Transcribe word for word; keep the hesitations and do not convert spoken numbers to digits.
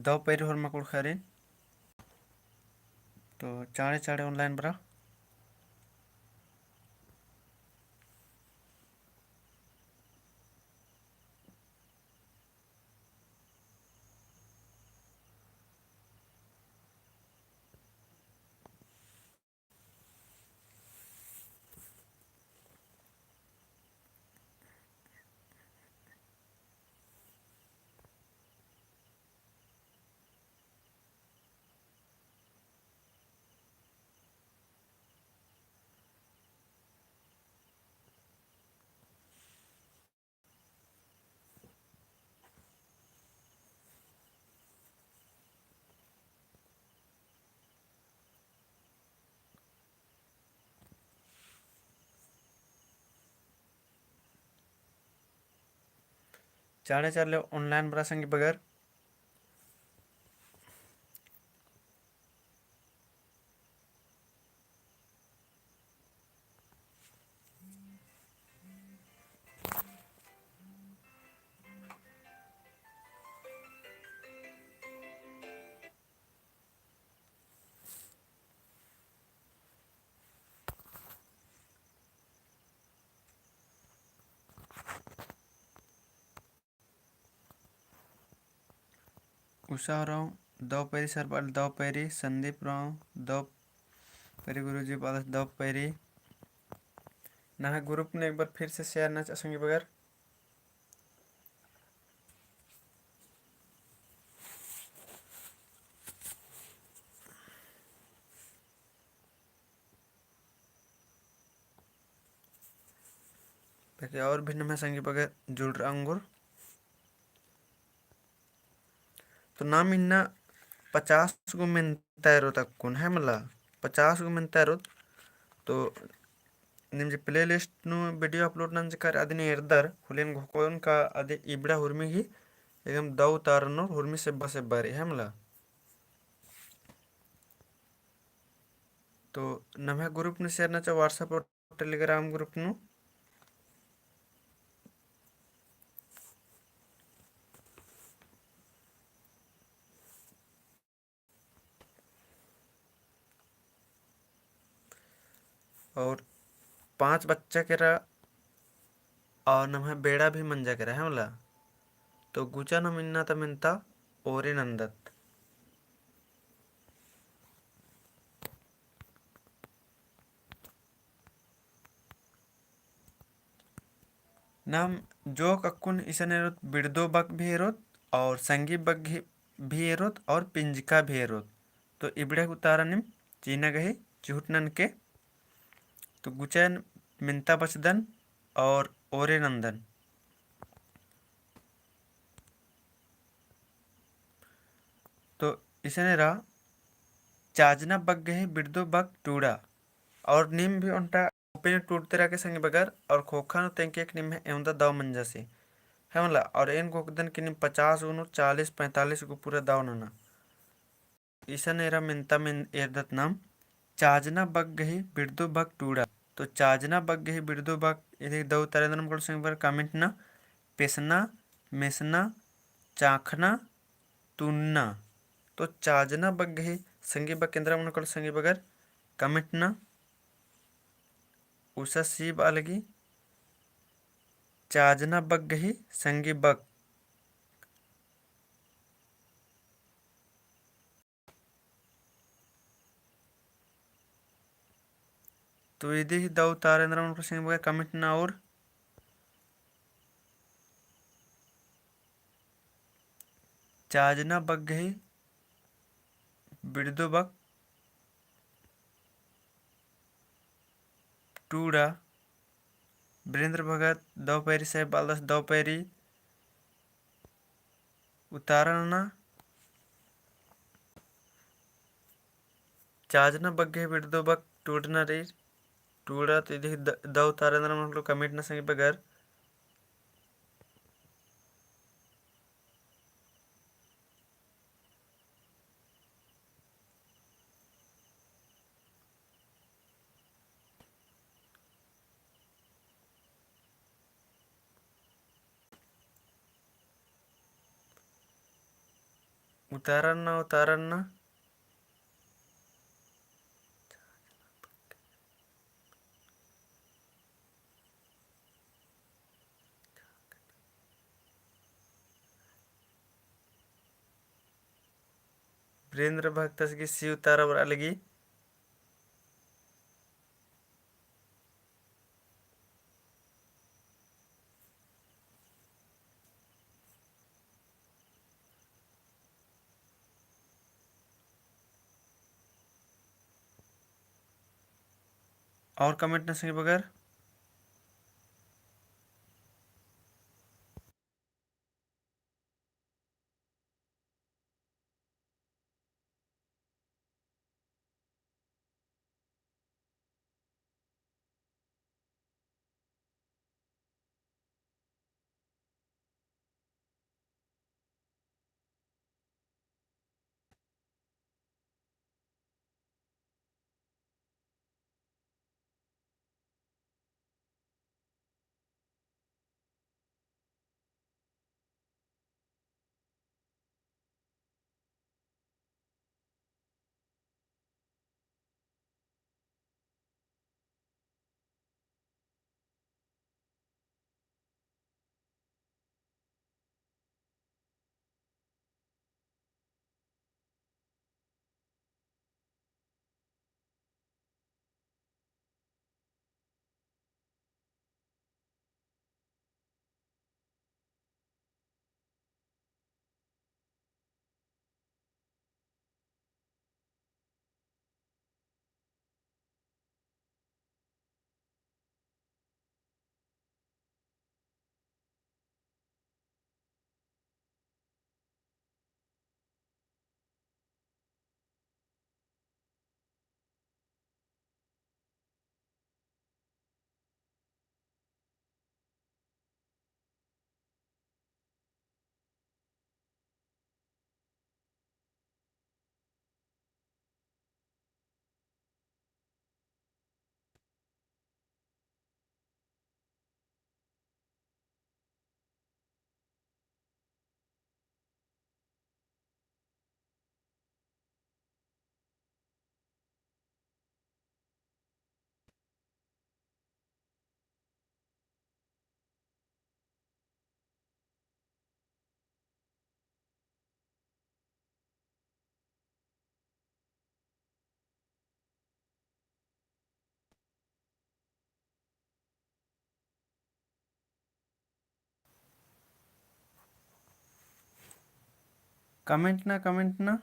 दव पैरी होरमा कुँड़ुख़रिन। तो चाँड़े चाँड़े online बरा। चाँड़े चाँड़े online बरा संगी बगर। उषा उराँव दव पैरी, सरबाल दव पैरी, संदीप उराँव दव पैरी, गुरुजी बालस दव पैरी। नम्है group नू एक बार फिर से share नचा संगी बगर। ताकि और भी नम्है संगी बगर जुड़रआ ओंगोर। तो नाम इन्ना पचास गो मेन्ता एरोत अक्कुन, है मला, पचास गो मेन्ता एरोत। तो नीम जे playlist नू video upload नंजकर अदिन एरदर, होले एन घोखोन का अदि इबड़ा हुरमी गही एकदम दव उतारनोर हुरमी सेब्बा सेब्बा रई, है मला। तो नम्है group नू share नचा, WhatsApp और Telegram group नू। और पाँच बच्चा केरा और नम्है बेड़ा भी मंजा केरा, है मला। तो गुचा नाम इन्ना ता मेन्ता ओरे नन्दत। नाम जोक अक्कुन इसन एरोत, बिड़दो बक भी एरोत और संगी बक भी, भी एरोत और पिंजका भी एरोत। तो इबड़ा उतारा नीम चिअना गही चिहुट ननके। तो गुचा मेन्ता बचदन और ओरे नन्दन। तो इसन एरा चाजना बक गही बिड़दो बक टूड़ा। और नीम भी ओन्टा ओपन टूड़ते रअके संगी बगर, और खोखा नू तेंगके कि नीम एवंदा दव मंजा से, है मला। और एन घोखदन कि नीम पचास गो नू चालीस पैंतालीस गो पूरा दव नना। इसन एरा मेन्ता मेन एरदत नाम चाजना बक गही बिड़दो बक टूड़ा। तो चाजना बक गही बिड़दो बक इदी दव उतारा एन्दरम कुँड़ुख़ संगी बगर comment नना, पेसना, मेसना, चाखना, तुन्ना। तो चाजना बक गही संगी बक एन्दरम कुँड़ुख़ संगी बगर comment नना। उसा सीब अलगी चाजना बक गही संगी बक। तो इदी ही दव उतारा एन्दरम कुँड़ुख़ संगी बगर comment नना। और चाजना बक गही बिड़दो बक टूड़ा। वीरेंद्र भगत दव पैरी, साहेब बालदास दव पैरी। उतारा नना। चाजना बक गही बिड़दो बक टूड़ना रई। टूड़ा तो इदी द-, दव उतारा एन्दरम कुँड़ुख़ comment नना संगी बगर। उतारन ना, उतारन ना। वीरेंद्र भक्तस गही सी उतारा बरआ लगी। और comment नसन बगर। Comment ना, comment ना।